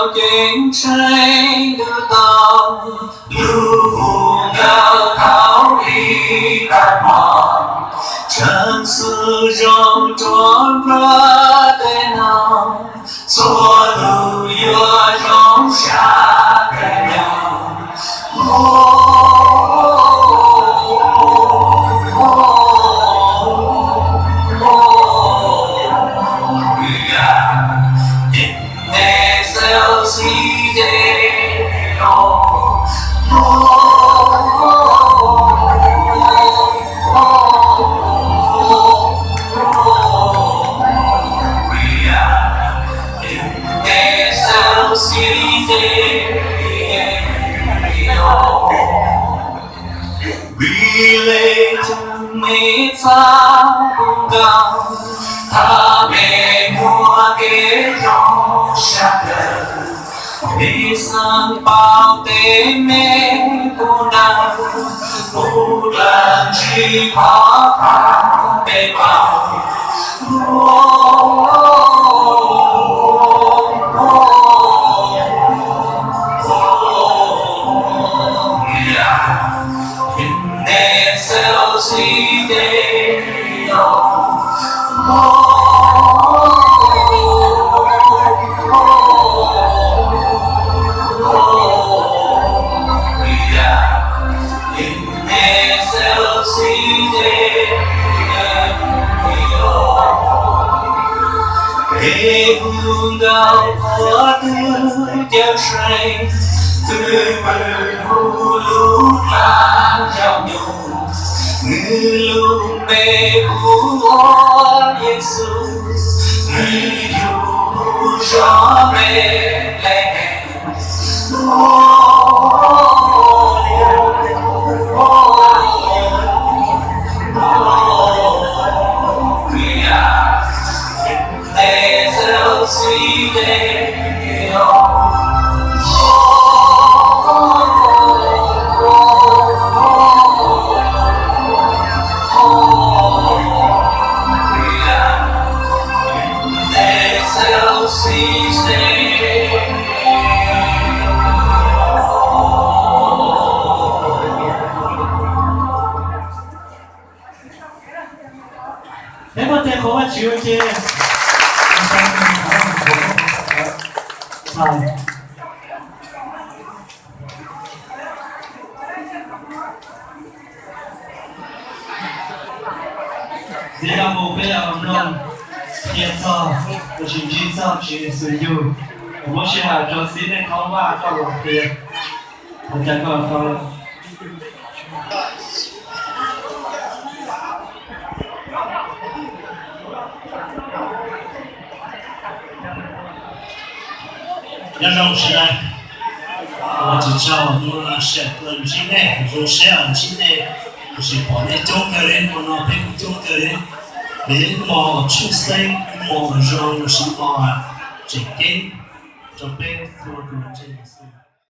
Kev ntseeg twb tau, lub hu nkauj thaum ib tag hmo, tshwj xeeb zoo rau nruab tes no, txhua tus yuav zoo sab kawg nkaus. Vim leej twg mej txhaj pum nkaus, thaum mej muaj kev zoo sab kawg, mej xeeb paub tes mej puv nraug, puv dlaab tsi thov pab peb paub. Peb hu nkauj qhua twg cawm seej, twb pw hu lub dlaab cov nyuj, nws lub npe hu ua Yexus, nws yug lub zog Npelehees. Peb muab tes qhuas Vajtswv ua ke. Txiv yog mus peb yog mloog, qhia txog, ua tsis ntsib txog Tswv Yexus yug, muab sij hawm rau txiv neej qhov vaj koj los qhia, ua cas koj qhov Nyob zoo sawv daws, ua tsaug mus sij hawm tuaj ntsib nej, zoo siab ntsib nej, tab sis pom nej coob kawg li, hmo no peb kuj coob kawg li, vim ib hmo uas tshwj xeeb, ib hmo uas zoo, lossis ib hmo tseem ceeb rau peb txhua tus ntseeg.